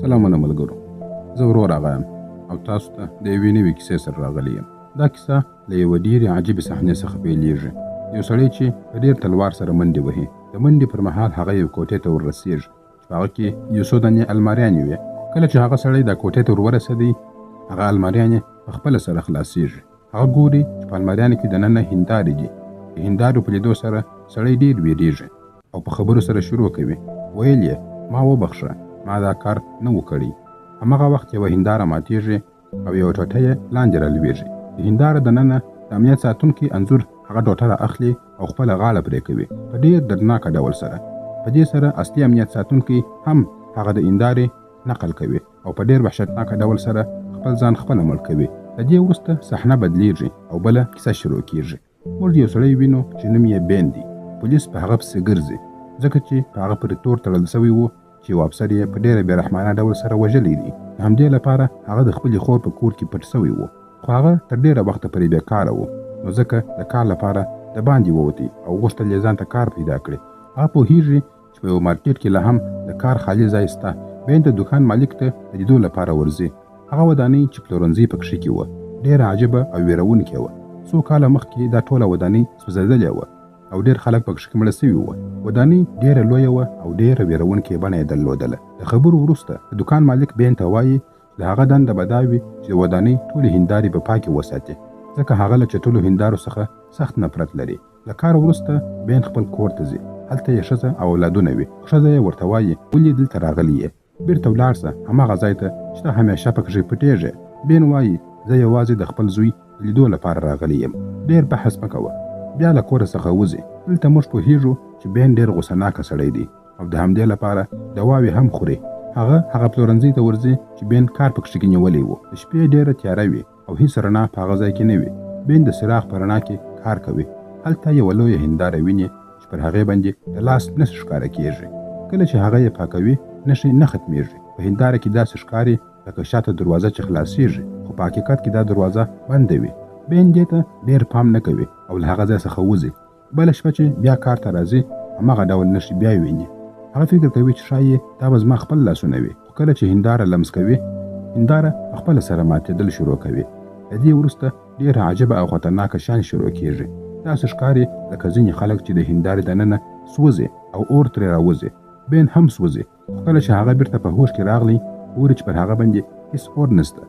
سلامونه ملګرو، زه ورور اغا یم او تاسو ته د یوې نوې کیسې سره راغلی یم. دا کیسه له یوه ډېرې عجیبې صحنې څخه پیلېږي. یو سړی چې په ډېر تلوار سره منډې وهي، د منډې پر مهال هغه یو کوټې ته ور رسېږي چې په هغه کې یو څو دانې الماریانې وې. کله چې هغه سړی دا کوټې ته ور ورسېدی، هغه الماریانې په خپله سره خلاصېږي. هغه ګوري چې په الماریانو کې دننه هندارې دي. د هندارو په لیدو سره سړی ډېر وېرېږي او په خبرو سره شروع کوي. ویل یې، ما وبخښه، ما دا کار نه و کړی. هماغه وخت یوه هنداره ماتېږي او یوه ټوټه یې لاندې رالوېږي. د هنداره دننه د امنیت ساتونکي انځور هغه ټوټه را اخلي او خپله غاړه پرې کوي په ډېر دردناکه ډول سره. په دې سره اصلي امنیت ساتونکی هم هغه د هندارې نقل کوي او په ډېر وحشتناکه ډول سره خپل ځان خپله مړ کوي. له دې وروسته صحنه بدلېږي او بله کیسه شروع کېږي. موږ یو سړی وینو چې نوم یې بین دی. پولیس په هغه پسې ګرځي ځکه چې په هغه پورې تور تړل شوی و چې یو افسر یې په ډېره بېرحمانه ډول سره وژلی دی. د همدې لپاره هغه د خپلې خور په کور کې پټ شوی و، خو هغه تر ډېره وخته پورې بېکاره و، نو ځکه د کار لپاره د باندې ووتی او غوښتل یې ځان ته کار پیدا کړي. هغه پوهېږي چې په یوه مارکېټ کې لا هم د کار خالي ځای شته. بین د دوکان مالک ته د لیدو لپاره ورځي. هغه ودانۍ چې پلورنځی پکښې کې وه ډېره عجیبه او وېروونکې وه. څو کاله مخکې دا ټوله ودانۍ سوځېدلې وه او ډېر خلک پکښې کې مړه شوي وو. ودانۍ ډېره لویه وه او ډېره وېروونکې بڼه یې درلودله. د خبرو وروسته د دوکان مالک بین ته وایي چې د هغه دنده به دا وي چې د ودانۍ ټولې هندارې به پاکې وساتي، ځکه هغه له چټلو هندارو څخه سخت نفرت لري. له کار وروسته بین خپل کور ته ځي. هلته یې ښځه او اولادونه وي. ښځه یې ورته وایي، ولې دلته راغلی یې؟ بیرته ولاړ شه هماغه ځای ته چې ته همیشه پکښې پټېږې. بین وایي، زه یوازې د خپل زوی د لیدو لپاره راغلی یم، ډېر بحث مه کوه. بیا له کوره څخه وځي. دلته موږ پوهېږو چې بین ډېر غوسه ناکه سړی دی او د همدې لپاره دواوې هم خوري. هغه هغه پلورنځي ته ورځي چې بین کار پکښې کې نیولی و. د شپې ډېره تیاره وي او هیڅ رڼا په هغه ځای کې نه وي. بین د څراغ په رڼا کې کار کوي. هلته یوه لویه هنداره ویني چې پر هغې باندې د لاس نښې ښکاره کېږي. کله چې هغه یې پاکوي، نښې نه ختمېږي. په هنداره کې داسې ښکاري لکه شاته دروازه چې خلاصېږي، خو په حقیقت کې دا دروازه بنده وي. بین دې ته ډېر پام نه کوي او له هغه ځای څخه وځي. بله شپه چې بیا کار ته راځي، هماغه ډول نښې بیا ویني. هغه فکر کوي چې ښایي دا به زما خپل لاسونه وي، خو کله چې هنداره لمس کوي، هنداره په خپله سره ماتېدل شروع کوي. له دې وروسته ډېره عجیبه او خطرناکه شیان شروع کېږي. داسې ښکاري لکه ځینې خلک چې د هندارې دننه سوځي او اور ترې راوځي. بین هم سوځي، خو کله چې هغه بیرته په هوښ کې راغلی، ګوري چې پر هغه باندې هیڅ اور نشته.